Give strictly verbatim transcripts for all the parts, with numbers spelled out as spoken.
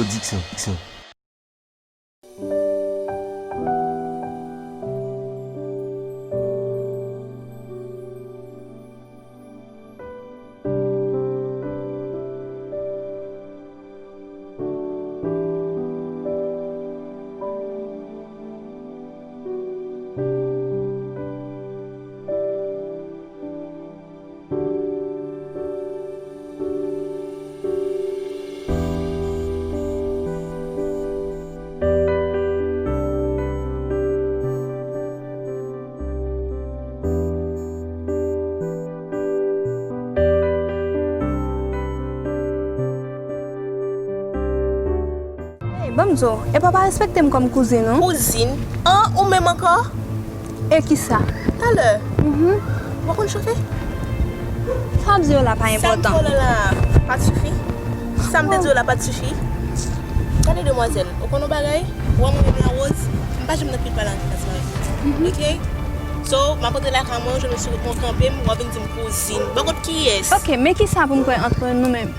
Dikson, Dikson. Ey, ban m di w, epa w pa respekte m kòm kouzin ou? Kouzin? An, ou menm ankò? E kisa? Talè. Mhm. W konn chofe? Sa w ap di yo la pa enpòtan. Sa m fè w la pa t sifi? Sa m te di w la pa t sifi? Gade demwazèl, ou konn yon bagay? Ou wè mwen menm la Rose, m pa janm nan pil pale antre klas la. Mhm. Oke? So, m ap antre lakay mwen, ou jwenn yon sou wout mwen kanpe m, w ap vin di m kouzin. Bò kot kiyès? Oke, men kisa pou m kwè ant nou menm?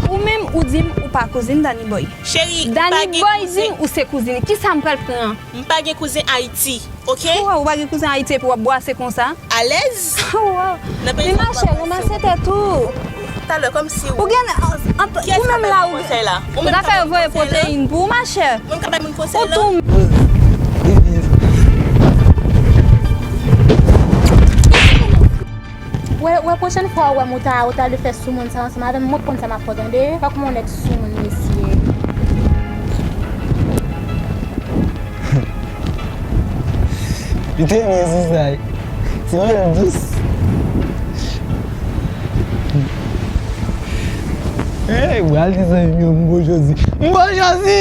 Ou menm, ou di m ou pa kouzin Danny Boy. Cheri, m pa gen kouzen. Danny Boy di m ou se kouzin li. Kisa m pral pran? M pa gen kouzen Ayiti, oke? Waw, ou pa gen kouzen Ayiti epi w ap bwase konsa? Alèz? Waw. Men machè, ranmase tèt ou. Talè, kòmsi ou. Ou gen, ant, ou menm la, ou, ou ta fè yo voye pwoteyin pou ou, machè. Mwen ka bay moun konsèy la? Ou tou. Wè, wè, pwochèn fwa ou wè m, ou ta, ou ta dwe fè soumoun sa ansanm avè m. Mwen konn sa m ap fè w, tande. Pa kòman yon nèg soumoun, mesye. Li te renmen Zizay. Se yon jèn dous. Hey, ou al di zanmi m yo, m bo Jozi. M bo Jozi!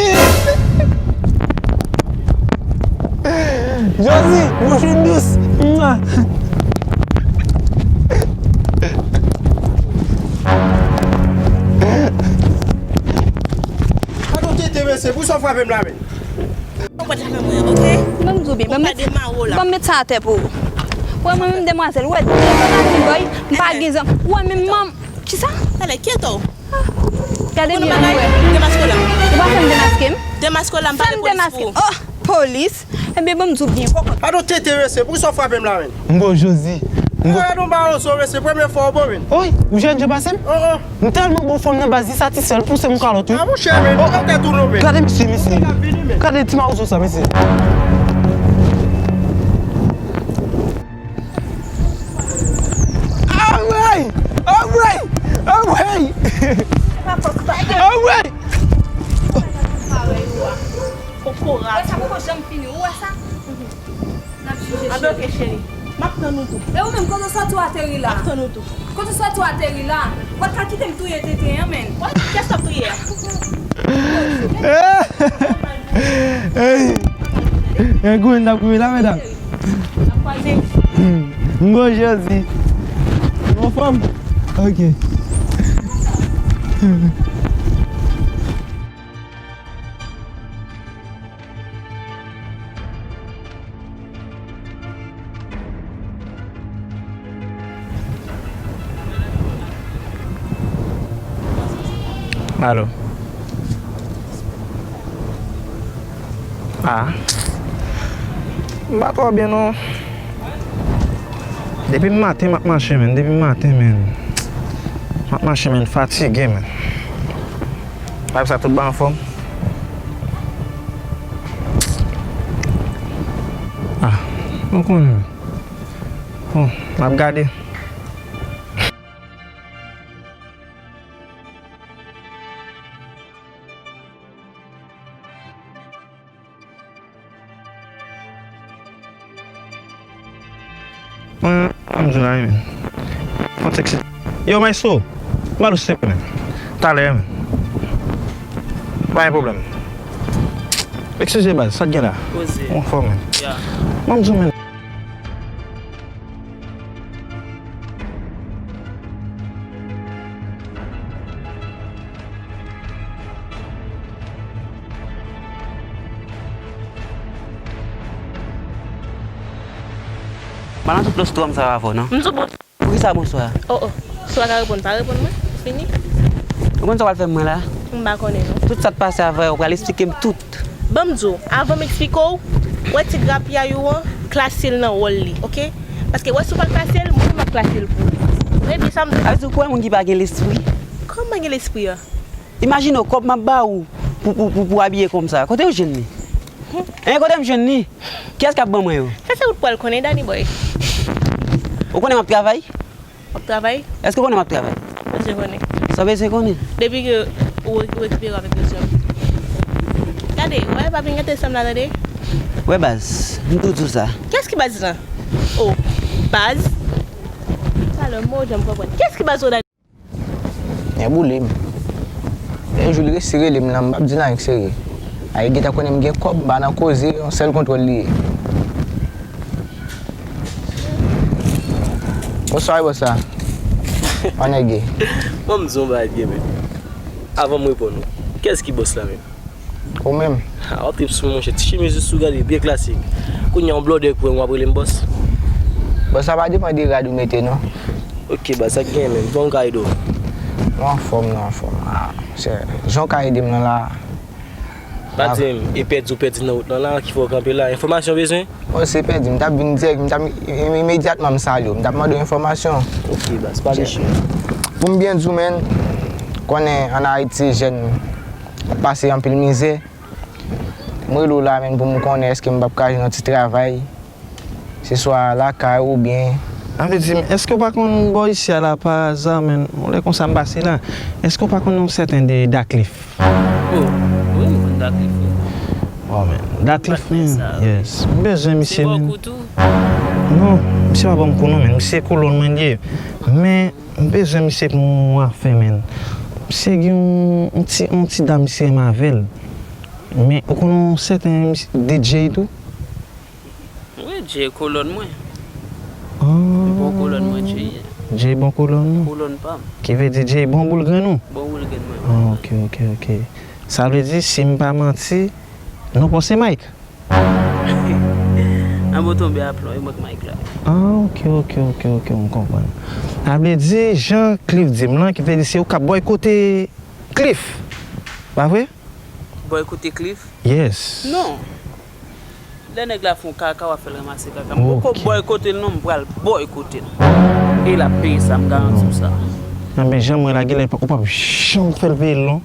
Jozi, bouch ou dous. Mwa. Gad yon tete, mesye, pou sa w frape m la, men. Ou pa t la fè mwen, oke? Ban m di w byen, ban m met, ban m met sa atè pou ou. Ou wè mwen menm demwazèl, ou wè, devan Danny Boy, m pa gen zam. Ou wè menm manm, kisa? Talè, kiyès ou? Gade byen, ou wè. Demaske w la. Ou pa fè m demaske m? Demaske w la, m pale polis pou ou. Oh, polis? Ebyen, ban m di w byen, kokot. Gad yon tete, mesye, pou sa w frape m la, men. M bo Jozi. M bo. Gad yon bawon sou, mesye, premye fwa w bo, men. Oy, ou jwenn jan pase m? Oh, oh. M tèlman bon fanm nan baz, li satisfè l pouse m kalòt wi. Ah, monchè, men, oh, ou tèt ou non, men. Gade misye, mesye. Gade ti mawozo sa, mesye. Anmwey! Anmwey! Anmwey! Anmwey! Kokorat. Wè sa poko janm fini, ou wè sa? N ap jije, cheri. Anben, oke, cheri. M ap tann ou tou. E ou menm, kote w soti w ateri la? M ap tann ou tou. Kote w soti w ateri la? W pa t ka kite m touye tenten an, menn. Wè, kiyès w ap touye a? Hey! Hey, goumen n ap goumen la, medam. N ap kwaze. M bo Jozi. Ou anfòm? Oke. Alo. Ah. M pa twò byen non. Depi maten m ap mache, men. Depi maten, men. M ap mache, men. Fatige, men. Vibe sa tout ba anfòm. Ah, nou konnen. Bon, n ap gade. Mwen, mwen, m jwenn la, men. Mwen tèks. Yo, maestro, ou ba nou senk, men. Talè, men. Pa gen pwoblèm. Eskize, baz, sa k gen la? Poze. Ou anfòm, men. Ya. Mwen, m jwenn, men. Malantou plis twòm sa va fò, non? M di w bon. Poukisa bonswa? Oh, oh. Si w pa ka reponn, pa reponn mwen. Fini. Ou konn sa w al fè mwen la? M pa konnen non. Tout sa k pase avan yè, ou pral eksplike m tout. Ban m di w, avan m eksplike w, wè ti grapyay ou an, klase l nan wòl li, oke? Paske wè si w pa klase l, mwen menm m ap klase l pou ou. Ou byen sa m di w? Sa vle di ou kwè moun ki pa gen lespri? Kòman pa gen lespri an? Imajine w kòb m ap ba ou pou, pou, pou, pou abiye kòm sa. Kote w jwenn li? Hein, kote m jwenn li? Kiyès k ap ban mwen yo? Sa se ou t pral konnen, Danny Boy. Ou konnen m ap travay? W ap travay? Èske w konnen m ap travay? Mwen se konnen. Sa w bezwen konnen? Depi ke ou, ou rekipere avèk mesye m. Gade, wè, pa vin gate sa m la, tande? Wè, baz, m tou di w sa. Kiyès ki baz lan? Oh, baz? Talè, m pa janm konprann. Kiyès ki baz ou, Danny? Nèboule m. Yon jou li resi rele m lan, m p ap di l anyen k serye. A, li gentan konnen m gen kòb, m pa nan koze, yon sèl kontwòl li ye. Bonswa, bòs la. An nèg ye. Ban m di w yon bagay byen, men. Avan m reponn ou, kiyès ki bòs la menm? Ou menm? Ha, w ap trip sou mwen, monchè. Ti chemiz ou sou, gade, byen klasik. Kounye a, yon blòdè k pran w, w ap rele m bòs? Bòs la pa depann de rad ou mete, non. Ok, baz, sa k genyen menm? Kòman m ka ede w? Nou anfòm, nou anfòm. Ah, monchè, jan w ka ede m nan la. Pa di m, e pèdi w pèdi nan wout lan la, ki fè w kanpe la? Enfòmasyon w bezwen? Bon, se pèdi, m t ap vin dirèk, m t ap, im-, imedyatman m salye w, m t ap mande w enfòmasyon. Ok, baz, pa de chè. Pou m byen di w, menn, konnen ann Ayiti, jèn ap pase anpil mizè. M rele w la, menn, pou m konnen èske m p ap ka jwenn yon ti travay. Se swa lakay oubyen. Sa vle di, èske w pa konn bò isi a la pa aza, menn? Yon lè konsa m pase la. Èske w pa konn yon sèten de Da Cliff? Oh, wi, m konn Da Cliff, wi. Oh, menn, Da Cliff, menn. Yes. M bezwen misye, menn. Se bò kou tou? Non, misye pa ban m kou non, menn. Misye kolòn mwen li ye. Men, m bezwen misye pou yon afè, menn. Misye gen yon, yon ti, yon ti dam misye renmen avè l. Men, ou konn yon sèten misye, D J tou? Wi, Jay kolòn mwen. Ah. Bon kolòn mwen, Jay ye. Jay bon kolòn nou? Kolòn pa m. Ki vle di Jay bon boul grenn ou? Bon boul grenn mwen. Ah, ok, ok, ok. Sa vle di, si m pa manti, non pa w se Mike? An bon tonbe a plon, e mwen k Mike la. Ah, ok, ok, ok, ok, m konprann. Sa vle di, jan Cliff di m lan, ki vle di se ou k ap bòykote Cliff. Pa vre? Bòykote Cliff? Yes. Non. Lè nèg la fè yon kaka, w ap fè l ranmase kaka. M poko bòykote l non, m pral bòykote l. E l ap peye sa, m garanti w sa. Enben, jan m wè la, genlè ou p ap janm fè l peye l non.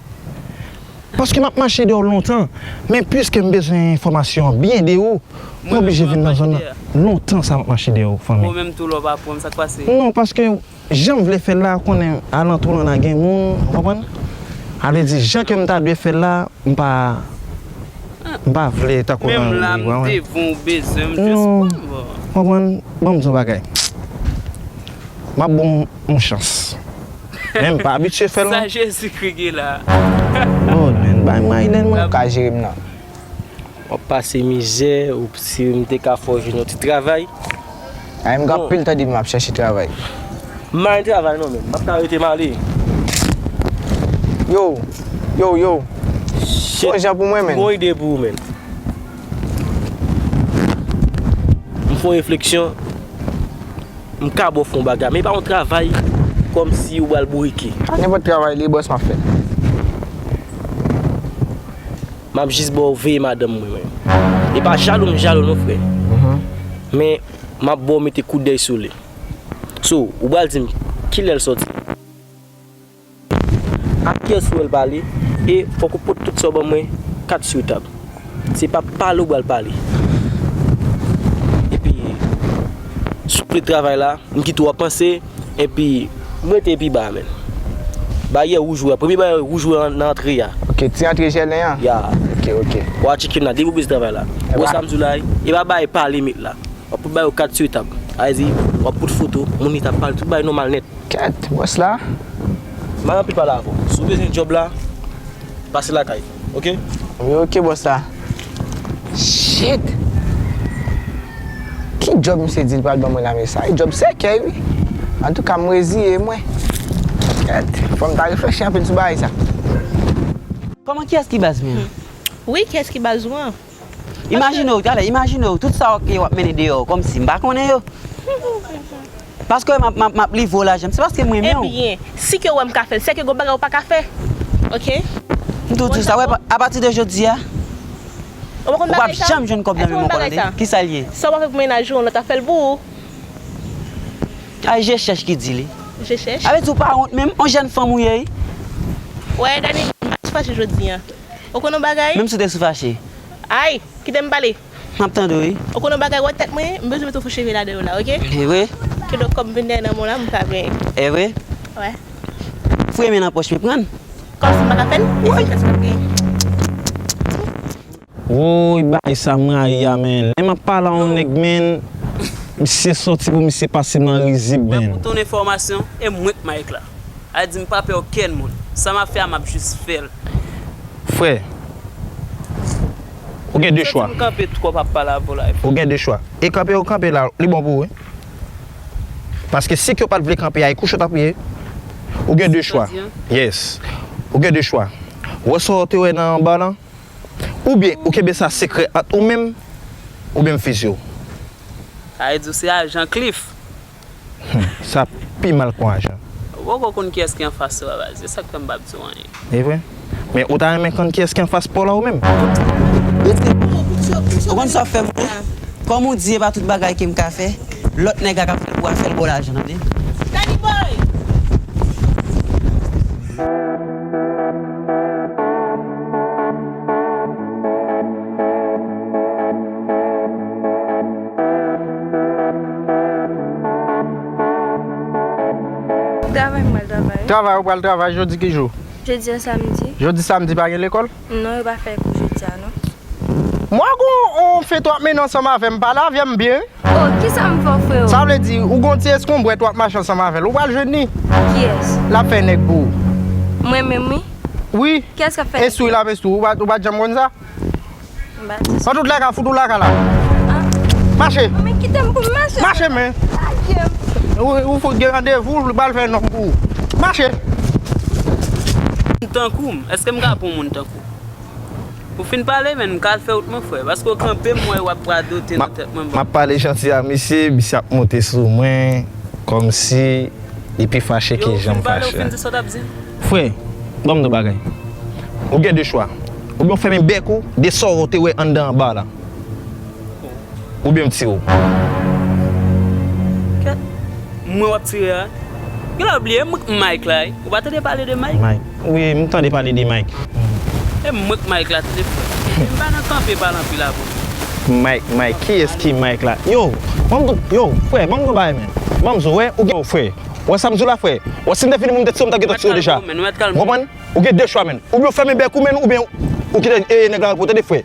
Paske m ap mache dèyè w lontan. Men piske m bezwen enfòmasyon an byen de ou, m oblije vin nan zòn nan. Lontan sa m ap mache dèyè w, fanmi. Ou menm tou lè w pa pran m, sa k pase? Non, paske jan m vle fè l la, ou konnen alantou lan la gen moun, ou konprann? A vle di, jan ke m ta dwe fè l la, m pa, m pa vle tankou nan... Menm la, m devan w bezwen m jis pran, bò. Konprann? Ban m di w yon bagay. M ap ba w yon chans. Men m pa abitye fè l non. Sa Jezikri gen la? Oh, men bay mwen, Aiden, mwen. Ou ka jere m nan. W ap pase mizè, ou si m te ka fè w jwenn yon ti travay. Ay, m gen anpil tan depi m ap chèche travay. M pa gen travay non, men m ap ka rete m ale. Yo, yo, yo. Shit. Fè yon jan pou mwen, men. Bon ide pou ou, men. M fè yon refleksyon. M ka ba w fè yon bagay, men e pa yon travay kòmsi ou pral bourike. A nenpòt travay li ye, bòs, m ap fè l. M ap jis ba w veye madanm mwen, men. E pa jalou m jalou non, frè. Men m ap ba w mete kout dèy sou li. So, ou pral di m kilè l sòti. Ak kiyès ou wè l pale, e fòk ou pote tout sa w ban mwen kat sou tab. Se pa pale ou pral pale. Epi, si w vle travay la, m kite w ap panse, epi m rete pi ba a, men. Baryè wouj ou a, premye baryè wouj ou a nan antre a. Ok, ti antre Jèlen an? Ya. Ok, ok. W a tcheke m la, depi w bezwen travay la. Wè sa m di w la, e pa bay pale met la. W ap pote bagay yo kat sou tab. Sa vle di, w ap pote foto, moun ki t ap pale, tout bagay nòmal nèt. Kèt, bòs la. M pa gen anpil pale avè w. Si w bezwen djòb la, pase lakay, oke? Wi, oke, bòs la. Shit! Ki djòb misye di l pral ban mwen la, men sa e djòb sèkèy, wi. Antouka, m reziye mwen. Kèt, fò m ta reflechi anpil sou bagay sa. Kòman, kiyès ki baz mwen? Wi, kiyès ki baz ou an? Imajine w, talè, imajine w, tout sa w ap mennen deyò, kòmsi m pa konnen yo. Paske m ap, m ap, m ap livre w lajan, se paske m renmen w. Ebyen, si ke w wè m ka fè l, sèke gon bagay ou pa ka fè. Oke? M tou di w sa, wè, apati de jodi a, ou p ap janm jwenn kòb nan men mwen, ou konn tande? Ki sa l ye? Sa w pa fè pou mennaj ou, yon lòt ap fè l pou ou. A, je chèch ki di li. Je chèch? A, vle di ou pa wont menm, yon jèn fanm ou ye, wi. Wè, Dani, m pa sou fache jodi a. Ou konn yon bagay? Menm si w te sou fache. Ay, kite m pale. M ap tande w, wi. Ou konn yon bagay, wè tèt mwen, m bezwen met yon fo cheve ladan yo la, oke? E vre? Kidonk, kòm m vin dèyè nan men w la, m ka benyen. E vre? Wè. Fouye men nan pòch mwen, pran. Kòmsi m pa ka fè l? Woy! Kès m ap genyen? Woy, bagay sa m rayi a, men. Lè m ap pale a yon nèg, men, misye sòti pou misye pase m nan rizib, men. Pou ton enfòmasyon, e mwen k Mike la. A di m pa pè okenn moun. Sa m ap fè a, m ap jis fè l. Frè, ou gen de chwa. M kanpe twòp ap pale avè w la. Ou gen de chwa. E kanpe ou kanpe la, li bon pou ou, wi. Paske si ke w pa t vle kanpe a, e kouche w t ap ye. Ou gen de chwa. Yes. Ou gen de chwa. Wè sa w te wè nan anba lan. Oubyen ou kenbe sa sekrè ant ou menm, oubyen m fizye w. Sa vle di w se ajan Cliff. Hmm, sa pi mal k yon ajan. Ou poko konn kiyès ki anfas ou a, baz. Se sa k fè m p ap di w anyen. E vre? Men ou ta renmen konn kiyès ki anfas pa w la ou menm? Ou konn sa w fè m, wi? Kòm ou di, e pa tout bagay ke m ka fè, lòt nèg la k ap fè l pou w a fè l ba w lajan, tande? Danny Boy! Travay, m pral travay. Travay, ou pral travay, jodi ki jou? Jodi a samdi. Jodi samdi pa gen lekòl? Non, yo pa fè kou jodi a, non. Mwen gon on fete w ap mennen ansanm avè m, pale avè m byen. Oh, kisa m fè w, freo? Sa vle di, ou gon ti eskonbwèt w ap mache ansanm avè l, ou pral jwenn li. Kiyès? L ap fè nèg pou ou. Mwen menm, wi? Wi. Kiyès k ap fè nèg pou ou? Enstwi l ap enstwi w, ou pa, ou pa t janm konn sa? M pa di sa. Pran tout lakay, fout tout lakay la. Ah. Mache. Men kite m pou m mache. Mache, men. Lage m. Ou, ou fout gen randevou, li pral fè nonm pou ou. Mache. Moun tankou m, èske m ka pran moun tankou w? Ou fin pale, men m ka al fè wout mwen, frè. Paske w kanpe m, mwen w ap radote nan tèt mwen. M ap pale janti a misye, misye ap monte sou mwen, kòmsi li pi fache ke jan m fache a. Yo, ou fin pale, ou fin di sa w t ap di? Frè, ban m di w bagay. Ou gen de chwa. Oubyen w fèmen bèk ou de sa w te wè anndan anba la. Oubyen m tire w. Kèt, mwen w ap tire a? Genlè w bliye, mwen k Mike la, wi. Ou pa tande pale de Mike? Mike. Wi, m tande pale de Mike. E mwen k Mike la, tande frè. M pa nan kanpe pale anpil avè w. Mike, Mike, kiyès ki Mike la? Yo, ban m di w, yo, frè, ban m di w bagay, men. Ban m di w, wè, ou gen, yo, frè. Wè sa m di w la, frè. Wè, si m te vini pou m te tire w, m ta gentan tire w deja. Ou konprann? Ou gen de chwa, men. Oubyen w fèmen bèk ou, men, oubyen ou kite, e, nèg la repo, tande, frè.